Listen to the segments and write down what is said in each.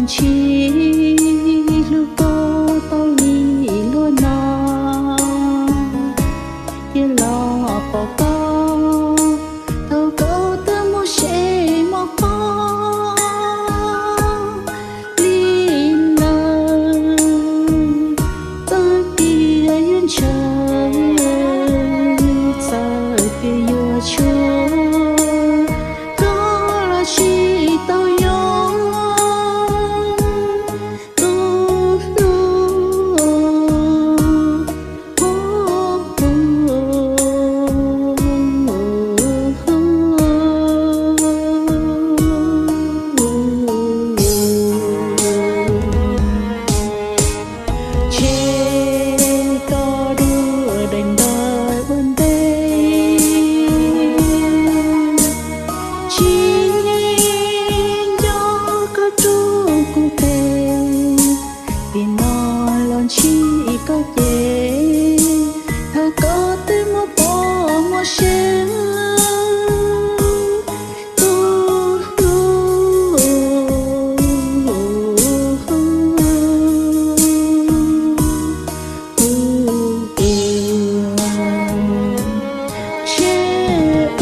Tsis hlub koj tau li luag no, cia los pom koj, thaum koj twb muaj seb muaj pog li lawm. Txawm tias yuav ntshaw, txawm tias yuav tshuav, koj los tsis tau yuav tus hlub. Tseg koj dua daim ntawv ua ntej, tsis nco koj rub kuv tes, tim no los ntsib koj ces, thaum koj twb muaj pog muaj sev tus hlub. Tseg wb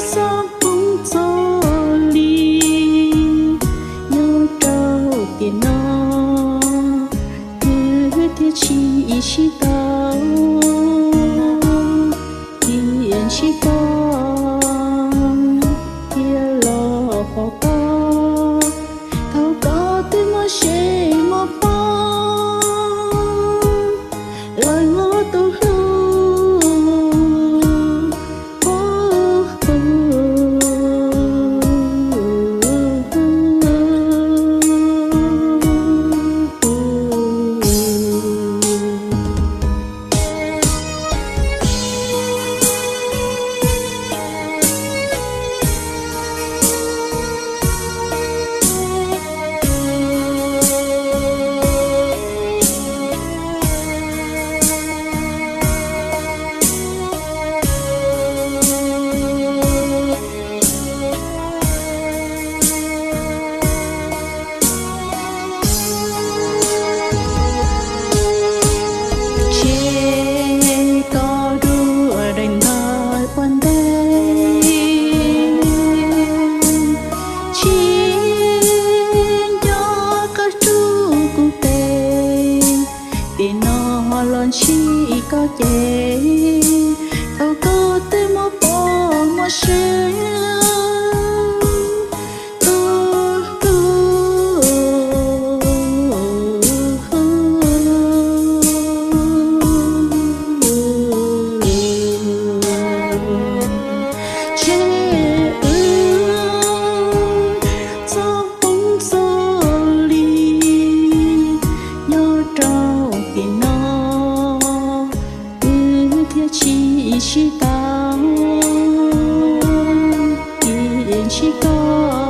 xob poob txoj li nyob rau tiam no, wb thiaj tsis sib tau, tiam sis koj cia los pom koj, thaum koj twb muaj seb muaj pog lawm tus hlub. Tseg koj dua daim ntawv ua ntej, tsis nco koj rub kuv tes, tim no los ntsib koj ces, thaum koj twb muaj pog muaj sev tus hlub. Tseg wb xob poob txoj li nyob rau tiam no, wb thiaj tsis sib tau, tiam sis koj